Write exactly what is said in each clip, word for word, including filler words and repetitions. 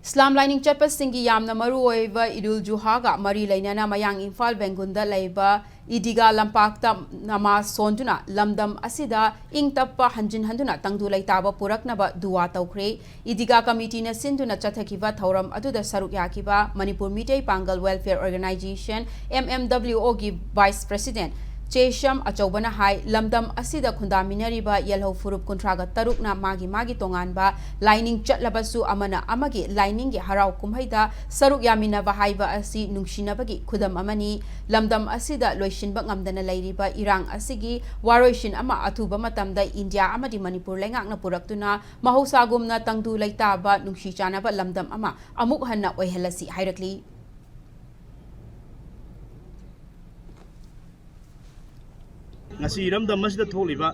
ꯏꯁꯂꯥꯝ ꯂꯥꯏꯅꯤꯡ ꯆꯠꯄꯁꯤꯡꯒꯤ ꯌꯥꯝꯅ ꯃꯔꯨ ꯑꯣꯏꯕ ꯏꯗꯨꯜ ꯖꯨꯍꯥꯒ ꯃꯔꯤ ꯂꯩꯅꯅ ꯃꯌꯥꯡ ꯏꯝꯐꯥꯜ ꯕꯦꯡꯒꯨꯟꯗ ꯂꯩꯕ ꯏꯗꯤꯒꯥ ꯂꯝꯄꯥꯛꯇ ꯅꯃꯥꯖ ꯁꯣꯟꯗꯨꯅ ꯂꯝꯗꯝ ꯑꯁꯤꯗ ꯏꯪ ꯇꯞꯄ ꯍꯟꯖꯤꯟ ꯍꯟꯗꯨꯅ ꯇꯪꯗꯨ ꯂꯩꯇꯥꯕ ꯄꯨꯔꯛꯅꯕ ꯗꯨꯋꯥ ꯇꯧꯈ꯭ꯔꯦ꯫ ꯏꯗꯤꯒꯥ ꯀꯃꯤꯇꯤꯅ ꯁꯤꯟꯗꯨꯅ ꯆꯠꯊꯈꯤꯕ ꯊꯧꯔꯝ ꯑꯗꯨꯗ ꯁꯔꯨꯛ ꯌꯥꯈꯤꯕ ꯃꯅꯤꯄꯨꯔ ꯃꯤꯇꯩ ꯄꯥꯡꯒꯜ Welfare Organisation, M M W O ꯒꯤ Vice President ꯆꯦꯁꯝ ꯑꯆꯧꯕꯅ ꯍꯥꯏ, ꯂꯝꯗꯝ ꯑꯁꯤꯗ ꯈꯨꯟꯗꯥꯃꯤꯟꯅꯔꯤꯕ ꯌꯦꯜꯍꯧ ꯐꯨꯔꯨꯞ ꯀꯨꯟꯊ꯭ꯔꯥꯒ ꯇꯔꯨꯛꯅ ꯃꯥꯒꯤ ꯃꯥꯒꯤ ꯇꯣꯉꯥꯟꯕ ꯂꯥꯏꯅꯤꯡ ꯆꯠꯂꯕꯁꯨ ꯑꯃꯅ ꯑꯃꯒꯤ ꯂꯥꯏꯅꯤꯡꯒꯤ ꯍꯔꯥꯎ ꯀꯨꯝꯍꯩꯗ ꯁꯔꯨꯛ ꯌꯥꯃꯤꯟꯅꯕ ꯍꯥꯏꯕ ꯑꯁꯤ ꯅꯨꯡꯁꯤꯅꯕꯒꯤ ꯈꯨꯗꯝ ꯑꯃꯅꯤ꯫ ꯂꯝꯗꯝ ꯑꯁꯤꯗ ꯂꯣꯏꯁꯤꯟꯕ ꯉꯝꯗꯅ ꯂꯩꯔꯤꯕ ꯏꯔꯥꯡ ꯑꯁꯤꯒꯤ ꯋꯥꯔꯣꯏꯁꯤꯟ ꯑꯃ ꯑꯊꯨꯕ ꯃꯇꯝꯗ ꯏꯟꯗꯤꯌꯥ ꯑꯃꯗꯤ ꯃꯅꯤꯄꯨꯔ ꯂꯩꯉꯥꯛꯅ ꯄꯨꯔꯛꯇꯨꯅ ꯃꯍꯧꯁꯥꯒꯨꯝꯅ ꯇꯪꯗꯨ ꯂꯩꯇꯥꯕ, ꯅꯨꯡꯁꯤ ꯆꯥꯟꯅꯕ ꯂꯝꯗꯝ ꯑꯃ ꯑꯃꯨꯛ ꯍꯟꯅ ꯑꯣꯏꯍꯜꯂꯁꯤ ꯍꯥꯏꯔꯛꯂꯤ꯫ ꯉꯁꯤ ꯏꯔꯝꯗꯝ ꯑꯁꯤꯗ ꯊꯣꯛꯂꯤꯕ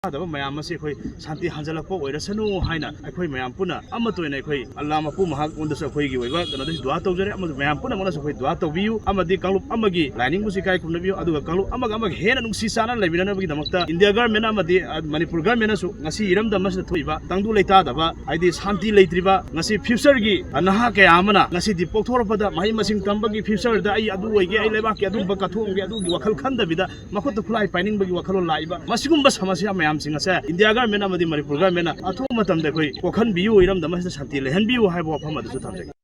ꯌꯥꯗꯕ ꯃꯌꯥꯝ ꯑꯁꯤ ꯑꯩꯈꯣꯏ ꯁꯥꯟꯇꯤ ꯍꯟꯖꯤꯜꯂꯛꯄ ꯑꯣꯏꯔꯁꯅꯨ ꯍꯥꯏꯅ ꯑꯩꯈꯣꯏ ꯃꯌꯥꯝ ꯄꯨꯟꯅ ꯑꯃꯠꯇ ꯑꯣꯏꯅ ꯑꯩꯈꯣꯏ ꯑꯜꯂꯥ ꯃꯄꯨ ꯃꯍꯥꯛꯉꯣꯟꯗꯁꯨ ꯑꯩꯈꯣꯏꯒꯤ ꯑꯣꯏꯕ ꯀꯩꯅꯣꯗꯁꯨ ꯗꯨꯋꯥ ꯇꯧꯖꯔꯤ, ꯑꯃꯁꯨ ꯃꯌꯥꯝ ꯄꯨꯝꯅꯃꯛꯅꯁꯨ ꯑꯩꯈꯣꯏ ꯗꯨꯋꯥ ꯇꯧꯕꯤꯌꯨ, ꯑꯃꯗꯤ ꯀꯥꯡꯂꯨꯞ ꯑꯃꯒꯤ ꯂꯥꯏꯅꯤꯡꯕꯨꯁꯨ ꯏꯀꯥꯏ ꯈꯨꯝꯅꯕꯤꯌꯨ, ꯑꯗꯨꯒ ꯀꯥꯡꯂꯨꯞ ꯑꯃꯒ ꯑꯃꯒ ꯍꯦꯟꯅ ꯅꯨꯡꯁꯤ ꯆꯥꯟꯅꯅ ꯂꯩꯃꯤꯟꯅꯅꯕꯒꯤꯗꯃꯛꯇ ꯏꯟꯗꯤꯌꯥ ꯒꯔꯃꯦꯟ ꯑꯃꯗꯤ, ꯑ, ꯃꯅꯤꯄꯨꯔ ꯒꯔꯃꯦꯟꯅꯁꯨ ꯉꯁꯤ ꯏꯔꯝꯗꯝ ꯑꯁꯤꯗ ꯊꯣꯛꯏꯕ ꯇꯪꯗꯨ ꯂꯩꯇꯥꯗꯕ, ꯍꯥꯏꯗꯤ ꯁꯥꯟꯇꯤ ꯂꯩꯇ꯭ꯔꯤꯕ, ꯉꯁꯤ ꯐ꯭ꯌꯨꯆꯔꯒꯤ, ꯑ, ꯅꯍꯥ ꯀꯌꯥ ꯑꯃꯅ ꯉꯁꯤꯗꯤ ꯄꯣꯛꯊꯣꯔꯛꯄꯗ ꯃꯍꯩ ꯃꯁꯤꯡ ꯇꯝꯕꯒꯤ ꯐ꯭ꯌꯨꯆꯔꯗ ꯑꯩ ꯑꯗꯨ ꯑꯣꯏꯒꯦ, ꯑꯩ ꯂꯩꯕꯥꯛꯀꯤ ꯑꯗꯨꯒꯨꯝꯕ ꯀꯠꯊꯣꯛꯑꯝꯒꯦ, ꯑꯗꯨꯒꯤ ꯋꯥꯈꯜ ꯈꯟꯗꯕꯤꯗ ꯃꯈꯨꯠꯇ ꯈꯨꯠꯂꯥꯏ ꯄꯥꯏꯅꯤꯡꯕꯒꯤ ꯋꯥꯈꯜꯂꯣꯟ ꯂꯥꯛꯏꯕ, ꯃꯁꯤꯒꯨꯝꯕ ꯁꯃꯁ꯭ꯌꯥ ꯃꯌꯥꯝꯁꯤꯡ ꯑꯁꯦ ꯏꯟꯗꯤꯌꯥ ꯒꯔꯃꯦꯟ ꯑꯃꯗꯤ ꯃꯅꯤꯄꯨꯔ ꯒꯔꯃꯦꯟꯅ ꯑꯊꯨꯕ ꯃꯇꯝꯗ ꯑꯩꯈꯣꯏ ꯀꯣꯛꯍꯟꯕꯤꯌꯨ, ꯏꯔꯝꯗꯝ ꯑꯁꯤꯗ ꯁꯥꯟꯇꯤ ꯂꯩꯍꯟꯕꯤꯌꯨ ꯍꯥꯏꯕ ꯋꯥꯐꯝ ꯑꯗꯨꯁꯨ ꯊꯝꯖꯒꯦ꯫